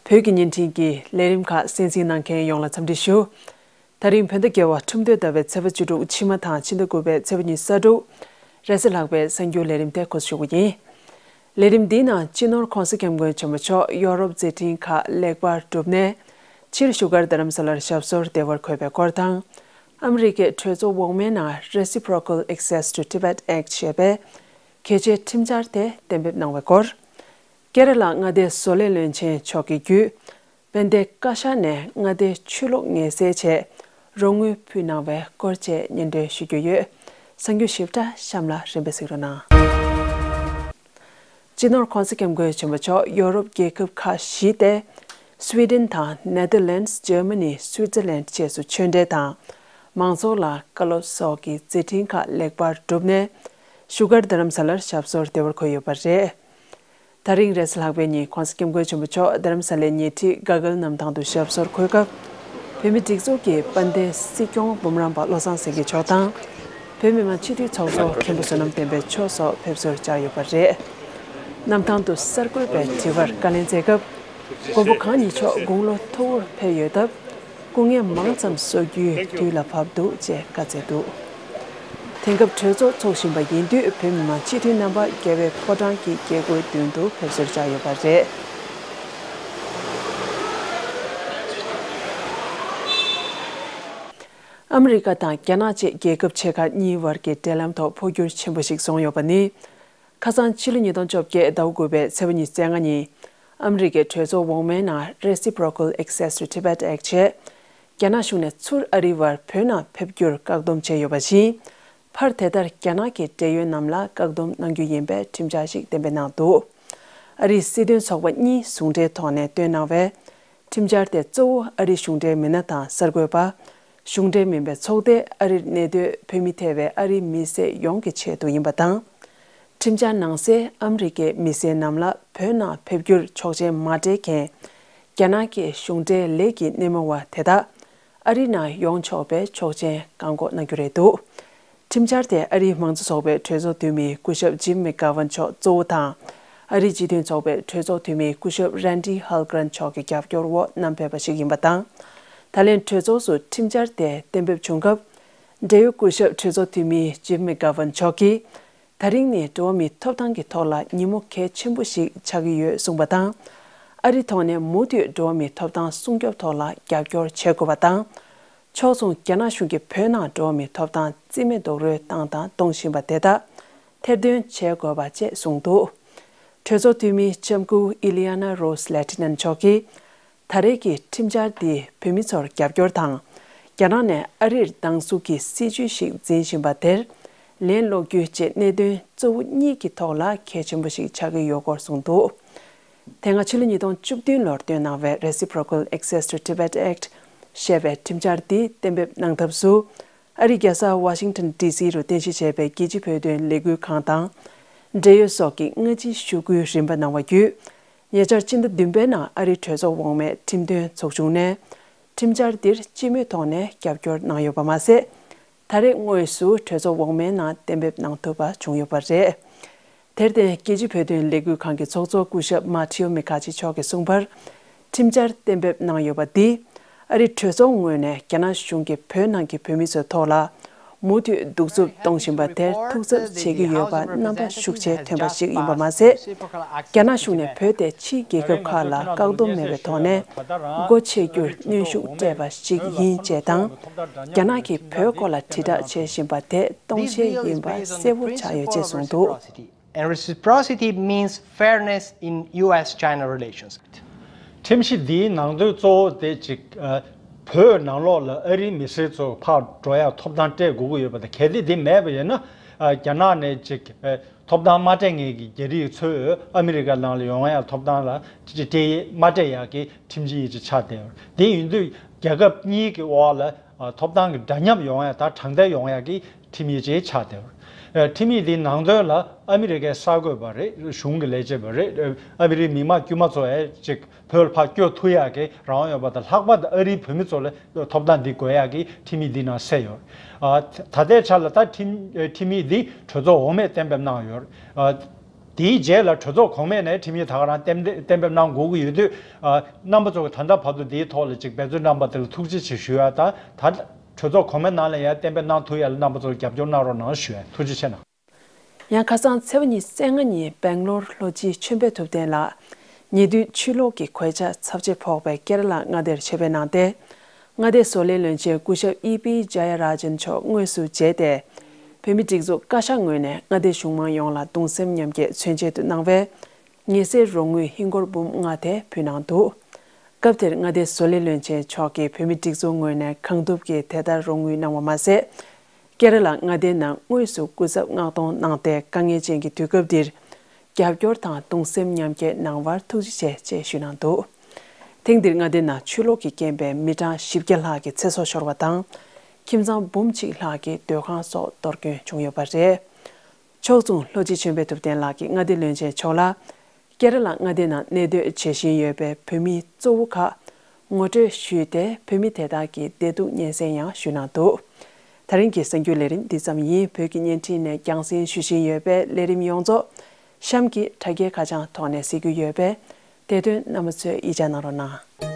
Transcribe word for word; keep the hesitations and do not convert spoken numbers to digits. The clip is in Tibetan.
བོད་ཀྱི་བརྙན་འཕྲིན་གྱི་ལས་རིམ་ཁག་གསན་གཟིགས་གནང་མཁན་ཡོངས་ལ་འཚམས་འདྲི་ཞུ། ད་རིང་བོད་ཟླ་བརྒྱད་པ་ཁྲིམས་སྟོད་ཟླ་བའི་ཚེས་པ་བཅུ་དྲུག་ཕྱི་མ་དང་ཕྱི་ཟླ་དགུ་པའི་ཚེས་པ་ཉི་ཤུ་རྩ་དྲུག་རེས་གཟའ་ལྷག་པའི་གསར་འགྱུར་ལས་རིམ་དེ་འགོ་འཛུགས་ཞུ་རྒྱུ་ཡིན། ལས་རིམ་འདིའི་ནང་སྤྱི་ནོར་༧གོང་ས་༧སྐྱབས་མགོན་ཆེན་པོ་མཆོག་ཡོ་རོབ་མཛད་འཕྲིན་ཁག་ལེགས་པར་གྲུབ་ནས་ཕྱིར་བཞུགས་སྒར་རྡ་རམ་ས་ལར་ཞབས་སོར་བདེ་བར་འཁོད་པའི་སྐོར་དང་། ཨ་མི་རི་ཀའི་གྲོས་ཚོགས་འོག་མའི་ནང་Reciprocal Access to Tibet Act ཞེས་པའི་གལ་ཆེའི་ཁྲིམས་འཆར་དེ་གཏན་འབེབས་གནང་བའི་སྐོར། ཀེ་ར་ལ་མངའ་སྡེའི་བཟོ་ལས་བློན་ཆེན་མཆོག་གིས་བརྒྱུད། དཔལ་ལྡན་བཀའ་ཤག་ནས་མངའ་སྡེའི་ཆུ་ལོག་ངལ་སེལ་ཆེད་རོགས་དངུལ་ཕུལ་གནང་བའི་སྐོར་བཅས་སྙན་སྒྲོན་ཞུ་རྒྱུ་ཡོད། གསར་འགྱུར་ཞིབ་ཕྲ་གཤམ་ལ་རིམ་པས་གཟིགས་རོགས་གནང་། སྤྱི་ནོར་༧གོང་ས་༧སྐྱབས་མགོན་ཆེན་པོ་མཆོག་ཡོ་རོབ་རྒྱལ་ཁབ་ཁག་བཞི་སྟེ། སུའེ་ཌེན་དང་ནེ་དར་ལེནཌ། འཇར་མ་ནི། སུའི་ཙར་ལེནཌ་བཅས་སུ་ཆོས་འབྲེལ་དང་། མང་ཚོགས་ལ་བཀའ་སློབ་སོགས་ཀྱི་མཛད་འཕྲིན་ཁག་ལེགས་པར་གྲུབ་ནས། བཞུགས་སྒར་རྡ་རམ་ས་ལར་ཞབས་སོར་བདེ་བར་འཁོད་ཡོད་པ་རེད། ད་རིང་རེས་གཟའ་ལྷག་པའི་ཉིན་༧གོང་ས་༧སྐྱབས་མགོན་ཆེན་པོ་མཆོག་རྡ་རམ་ས་ལའི་ཉེ་འཁྲིས་ག་གལ་གནམ་ཐང་དུ་ཞབས་སོར་འཁོད་སྐབས། བོད་མི་སྒྲིག་འཛུགས་ཀྱི་དཔལ་ལྡན་སྲིད་སྐྱོང་འབུམ་རམས་པ་བློ་བཟང་སེང་གེ་མཆོག་དང་། བོད་མི་མང་སྤྱི་འཐུས་ཚོགས་གཙོ་མཁན་པོ་བསོད་ནམས་བསྟན་འཕེལ་མཆོག་སོགས་ཕེབས་བསུར་བཅར་ཡོད་པ་རེད། གནམ་ཐང་དུ་གསར་འགོད་པའི་དྲི་བར་བཀའ་ལན་སྩལ་སྐབས། མགོན་པོ་གང་ཉིད་མཆོག་དགུང་ལོ་མཐོ་བོར་ཕེབས་ཡོད་སྟབས། སྐུ་ངལ་མང་ཙམ་གསོ་རྒྱུའི་དུས་ལ་བབ་འདུག་ཅེས་བཀའ་སྩལ་འདུག་དེང་སྐབས་གྲོས་ཚོགས་འཚོགས་བཞིན་པ་ཡིན་དུས། བོད་མི་མང་སྤྱི་འཐུས་རྣམ་པ་རྒྱལ་བའི་ཕོ་བྲང་གི་རྒྱལ་སྒོའི་མདུན་དུ་ཕེབས་བསུར་བཅར་ཡོད་པ་རེད། ཨ་མི་རི་ཀ་དང་རྒྱ་ནག་བཅས་རྒྱལ་ཁབ་ཆེ་ཁག་གཉིས་བར་གྱི་འབྲེལ་ལམ་ཐོག་འཕོ་འགྱུར་ཆེན་པོ་ཞིག་སོང་ཡོད་པ་ནི། ཁ་སང་ཕྱི་ལོ་ཉིས་སྟོང་བཅོ་བརྒྱད་ཟླ་བ་དགུ་པའི་ཚེས་པ་ཉི་ཤུ་རྩ་ལྔ་ཉིན། ཨ་མི་རི་ཀའི་གྲོས་ཚོགས་འོག་མའི་ནང་Reciprocal Access to Tibet Act ཞེས། རྒྱ་ནག་གཞུང་ནས་ཚུར་ཨ་རི་བར་བོད་ནང་ཕེབས་རྒྱུར་བཀག་སྡོམ་བྱས་ཡོད་པ་བཞིན། ཕར་དེ་ལྟར་རྒྱ་ནག་གི་འབྲེལ་ཡོད་རྣམས་ལ་བཀག་སྡོམ་གནང་རྒྱུ་ཡིན་པའི་ཁྲིམས་འཆར་ཞིག་གཏན་འབེབས་གནང་འདུག་ཨ་རིའི་སྲིད་དོན་ཚོགས་པ་གཉིས་ཟུང་འབྲེལ་ཐོག་ནས་བཏོན་གནང་བའི་ཁྲིམས་འཆར་དེ་གཙོ་བོ་ཨ་རིའི་གཞུང་འབྲེལ་མི་སྣ་དང་གསར་འགོད་པ། གཞུང་འབྲེལ་མིན་པའི་ཚོགས་སྡེ། ཨ་རིར་གནས་སྡོད་བོད་མི་ཐེ་བའི་ཨ་རིའི་མི་སེར་ཡོངས་ཀྱི་ཆེད་དུ་ཡིན་པ་དང་། ཁྲིམས་འཆར་ནང་གསལ་ཨ་མི་རི་ཀའི་མི་སེར་རྣམས་ལ་བོད་ནང་ཕེབས་རྒྱུར་ཆོག་མཆན་མ་སྤྲད་མཁན། རྒྱ་ནག་གི་གཞུང་འབྲེལ་ལས་ཀྱི་སྣེ་མོ་བ་དེ་དག་ཨ་རི་ནང་ཡོང་ཆོག་པའི་ཆོག་མཆན་བཀག་འགོག་གནང་རྒྱུ་རེད་འདུག་ཁྲིམས་འཆར་དེ་ཨ་རིའི་མང་གཙོ་ཚོགས་པའི་གྲོས་ཚོགས་འཐུས་མི་སྐུ་ཞབས་ཇིམ་མེག་གྷ་ཝན་མཆོག་གཙོ་བོ་དང་། ཨ་རིའི་སྤྱི་མཐུན་ཚོགས་པའི་གྲོས་ཚོགས་འཐུས་མི་སྐུ་ཞབས་རན་ཌི་ཧལ་གྷ་རན་མཆོག་གི་རྒྱབ་སྐྱོར་འོག་བསྣམས་ཕེབས་པ་ཞིག་ཡིན་པ་དང་། ད་ལན་གྲོས་ཚོགས་སུ་ཁྲིམས་འཆར་དེ་གཏན་འབེབས་བྱུང་སྐབས། འབྲེལ་ཡོད་སྐུ་ཞབས་གྲོས་ཚོགས་འཐུས་མི་ཇིམ་མེག་གྷ་ཝན་མཆོག་གིས། ད་རིང་ནི་འགྲོ་བ་མིའི་ཐོབ་ཐང་གི་ཐོག་ལ་ཉིན་མོ་གལ་ཆེན་པོ་ཞིག་ཆགས་ཀྱི་ཡོད་གསུངས་པ་དང་། ཨ་རི་ཐོག་ནས་མུ་མཐུད་འགྲོ་བ་མིའི་ཐོབ་ཐང་སྲུང་སྐྱོབ་ཐོག་ལ་རྒྱབ་སྐྱོར་བྱེད་དགོས་པ་དང་། ཕྱོགས་མཚུངས་རྒྱ་ནག་གཞུང་གིས་བོད་ནང་འགྲོ་བ་མིའི་ཐོབ་ཐང་རྩིས་མེད་རྡོག་རོལ་བཏང་དང་གཏོང་བཞིན་པ་དེ་དག་ཐེར་འདོན་བྱེད་དགོས་པ་བཅས་གསུངས་འདུག་གྲོས་ཚོགས་འཐུས་མི་ལྕམ་སྐུ་ཨི་ལི་ཡ་ན་རོས་ལེ་ཏི་ནན་མཆོག་གིས། ད་རེས་ཀྱི་ཁྲིམས་འཆར་འདིས་བོད་མི་ཚོར་རྒྱབ་སྐྱོར་དང་། རྒྱ་ནག་ནས་ཨ་རིར་སྡང་ཟུག་གི་སྲིད་བྱུས་ཤིག་འཛིན་བཞིན་པ་དེར་ལན་སློག་རྒྱུ་བཅས་གནད་དོན་གཙོ་བོ་གཉིས་ཀྱི་ཐོག་ལ་གལ་ཆེན་པོ་ཞིག་ཆགས་ཀྱི་ཡོད་སྐོར་གསུངས་འདུག་དེ་སྔ་ཕྱི་ལོ་ཉིས་སྟོང་བཅུ་བདུན་ལོར་བཏོན་གནང་བའི་Reciprocal Access to Tibet Act ཞེས་པའི་ཁྲིམས་འཆར་འདི་གཏན་འབེབས་གནང་ཐབས་སུ། ཨ་རིའི་རྒྱལ་ས་ཝ་ཤིང་ཊོན་ཌི་སི་རུ་རྟེན་གཞི་བྱས་པའི་རྒྱལ་སྤྱིའི་བོད་དོན་ལས་འགུལ་ཁང་དང་། འབྲེལ་ཡོད་སོགས་ཀྱིས་སྔ་ཕྱིའི་ཞུ་སྐུལ་རིམ་པ་གནང་བ་བརྒྱུད། ཉེ་ཆར་ཕྱི་ཟླ་བདུན་པའི་ནང་ཨ་རིའི་གྲོས་ཚོགས་འོག་མའི་ཁྲིམས་དོན་ཚོགས་ཆུང་ནས། ཁྲིམས་འཆར་འདིར་སྤྱི་མོས་ཐོག་ནས་རྒྱབ་སྐྱོར་གནང་ཡོད་པ་མ་ཟད། ད་རེས་དངོས་སུ་གྲོས་ཚོགས་འོག་མའི་ནང་གཏན་འབེབས་གནང་ཐུབ་པ་བྱུང་ཡོད་པ་རེད། དེར་བརྟེན་རྒྱལ་སྤྱིའི་བོད་དོན་ལས་འགུལ་ཁང་གི་ཚོགས་གཙོ་སྐུ་ཞབས་མ་ཐིའོ་མི་ཁ་ཆི་མཆོག་གིས་གསུངས་པར། ཁྲིམས་འཆར་གཏན་འབེབས་གནང་ཡོད་པ་འདིས། ཨ་རིའི་གྲོས་ཚོགས་ངོས་ནས་རྒྱ་ནག་གཞུང་གིས་བོད་ནང་གི་བོད་མི་ཚོའི་ཐོག་ལ། མུ་མཐུད་གདུག་རྩུབ་གཏོང་བཞིན་པ་དེར་ཐུགས་འཚབ་བྱེད་ཀྱི་ཡོད་པ་རྣམ་པ་ཤུགས་ཆེ་ཐོན་པ་ཞིག་ཡིན་པ་མ་ཟད། རྒྱ་ནག་གཞུང་ནས་བོད་དེ་ཕྱིའི་རྒྱལ་ཁབ་ཁག་ལ་བཀག་སྡོམ་མེད་པའི་ཐོག་ནས་སྒོ་ཕྱེ་རྒྱུར་གནོན་ཤུགས་སྤྲད་པ་ཞིག་ཡིན་ཅེས་དང་། རྒྱ་ནག་གིས་བོད་སྐོར་ལ་དྲིལ་བསྒྲགས་བྱེད་བཞིན་པ་དེ་སྟོང་བཤད་ཡིན་པ་གསལ་བོ་ཆགས་ཡོད་ཅེས་གསུངས་འདུག And reciprocity means fairness in U S China relations. ཁྲིམས་གཞི་འདིའི་ནང་དོན་གཙོ་བོ་དེ་གཅིག་ཨ། བོད་ནང་ལོགས་ལ་ཨ་རིའི་མི་སེར་ཚོ་ཕར་འགྲོ་ཡག་ཐོབ་ཐང་སྤྲད་དགོས་ཀྱི་ཡོད་པ་དང་། གལ་ཏེ་འདི་མེད་པ་ཡིན་ན། ཨ། རྒྱ་ནག་ནས་གཅིག་ཨ། ཐོབ་ཐང་མ་སྤྲད་མཁན་གྱི་རྒྱ་རིགས་ཚོས་ཨ་མི་རི་ཀ་ནང་ལ་ཡོང་ཡག་ཐོབ་ཐང་ལ་སྤྲད་མ་སྤྲད་ཡག་གི་ཁྲིམས་གཞི་ཡི་ཆ་ཆགས་བསྡད་ཡོད། དེ་ཡིན་དུས་རྒྱལ་ཁབ་གཉིས་ཀྱི་དབར་ལ། ཨ། ཐོབ་ཐང་གི་འདྲ་མཉམ་ཡོང་ཡ་དང་དྲང་བདེན་ཡོང་ཡ་གི་ཁྲིམས་ཡིག་ཅིག་ཆགས་བསྡད་ཡོད། ཨ། ཁྲིམས་ཡིག་འདིའི་ནང་དོན་ལ་ཨ་མི་རི་ཀའི་གསར་འགོད་པ་རེད། གཞུང་གི་ལས་བྱེད་པ་རེད། ཨ་མི་རིའི་མི་དམངས་དཀྱུས་མ་ཚོ་ཡང་ཅིག་བོད་ལ་ཕར་བསྐྱོད་ཐུབ་ཡ་གི་རང་དབང་ཡོད་པ་དང་། ལྷག་པར་དུ་ཨ་རིའི་བོད་མི་ཚོ་ལ་ཐོབ་ཐང་འདི་དགོས་ཡ་གི་ཁྲིམས་ཡིག་འདིའི་ནང་གསལ་ཡོད། ཨ། ད་ལྟའི་ཆ་ལ་ད་ཁྲིམས་ཁྲིམས་ཡིག་འདི་གྲོས་ཚོགས་འོག་མས་གཏན་འབེབས་གནང་ཡོད། ཨ། དེའི་རྗེས་ལ་གྲོས་ཚོགས་གོང་མས་ནས་ཁྲིམས་ཡིག་ད་ག་རང་གཏན་འབེབས་གཏན་འབེབས་གནང་དགོས་ཀྱི་ཡོད་དུས། ཨ། རྣམ་པ་ཚོ་གི་ད་ལྟ་བར་དུ་འདིའི་ཐོག་ལ་ཅིག་འབད་བརྩོན་གནང་པ་དེ་ལ་ཐུགས་རྗེ་ཆེ་ཞུ་ཡ་དང་། ད་གྲོས་ཚོགས་གོང་མའི་ནང་ལ་ཡང་གཏན་འབེབས་གནང་ཐུབ་ཡ་ལ་རྣམ་པ་ཚོ་རྒྱབ་སྐྱོར་གནང་རོགས་གནང་ཞུ་ཡ། ཐུགས་རྗེ་ཆེ་གནང་། ཡང་ཁ་སང་ཚེས་པ་ཉི་ཤུ་རྩ་ལྔ་ཉིན་སྦེང་ལོར་ལྷོ་སྤྱི་ཆོས་འཕེལ་ཐུབ་བསྟན་ལགས་ཉེ་དུས་ཆུ་ལོག་གི་གོད་ཆག་ཚབས་ཆེ་ཕོག་པའི་ཀེ་ར་ལ་མངའ་སྡེར་ཆེད་ཕེབས་གནང་སྟེ། མངའ་སྡེའི་བཟོ་ལས་བློན་ཆེན་སྐུ་ཞབས་ཨི་པི་ཇ་ཡ་ར་ཇན་མཆོག་དངོས་སུ་མཇལ་ཏེ། བོད་མི་སྒྲིག་འཛུགས་བཀའ་ཤག་ངོས་ནས་མངའ་སྡེའི་གཞུང་མང་ཡོངས་ལ་གདུང་སེམས་མཉམ་སྐྱེད་མཚོན་ཆེད་དུ་གནང་བའི་ཉེན་སེལ་རོགས་དངུལ་ཧིན་སྒོར་འབུམ་ལྔ་དེ་ཕུལ་གནང་འདུག་སྐབས་དེར་མངའ་སྡེའི་བཟོ་ལས་བློན་ཆེན་མཆོག་གིས་བོད་མི་སྒྲིག་འཛུགས་ངོས་ནས་གང་ཐུབ་ཀྱིས་དེ་ལྟར་རོགས་དངུལ་གནང་བ་མ་ཟད། ཀེ་ར་ལ་མངའ་སྡེའི་ནང་དངོས་སུ་སྐུ་ཚབ་མངགས་གཏོང་གནང་སྟེ། དཀའ་ངལ་ཅན་གྱི་དུས་སྐབས་འདིར་རྒྱབ་སྐྱོར་དང་གདུང་སེམས་མཉམ་སྐྱེད་གནང་བར་ཐུགས་རྗེ་ཆེ་ཅེས་ཞུས་གནང་འདུག་ཐེངས་འདིར་མངའ་སྡེའི་ནང་ཆུ་ལོག་གི་རྐྱེན་པས་མི་གྲངས་བཞི་བརྒྱ་ལྷག་གི་ཚེ་སྲོག་ཤོར་བ་དང་། ཁྱིམ་ཚང་འབུམ་གཅིག་ལྷག་གི་སྡོད་ཁང་སོགས་གཏོར་སྐྱོན་བྱུང་ཡོད་པ་རེད། ཕྱོགས་མཚུངས་ལྷོ་སྤྱི་ཆོས་འཕེལ་ཐུབ་བསྟན་ལགས་ཀྱིས་མངའ་སྡེའི་བློན་ཆེན་མཆོག་ལ། ཀེ་ར་ལ་མངའ་སྡེའི་ནང་གནས་སྡོད་བྱེད་བཞིན་ཡོད་པའི་བོད་མི་གཙོ་བོ་ཁག་ངོ་སྤྲོད་ཞུས་ཏེ། བོད་མི་དེ་དག་གི་བདེ་སྡུག་སྙན་སེང་ཡང་ཞུས་གནང་འདུག་ད་རིང་གི་གསར་འགྱུར་ལས་རིམ་འདི་ཙམ་ཡིན། བོད་ཀྱི་བརྙན་འཕྲིན་ནས་རྒྱང་སྲིང་ཞུ་བཞིན་ཡོད་པའི་ལས་རིམ་ཡོངས་རྫོགས་གཤམ་གྱི་དྲ་རྒྱའི་ཁ་བྱང་ཐོག་ནས་གཟིགས་རྒྱུ་ཡོད་པས། དེ་དོན་རྣམ་པ་ཚོས་ཡིད་ཆེས་གནང་རོགས་གནང་།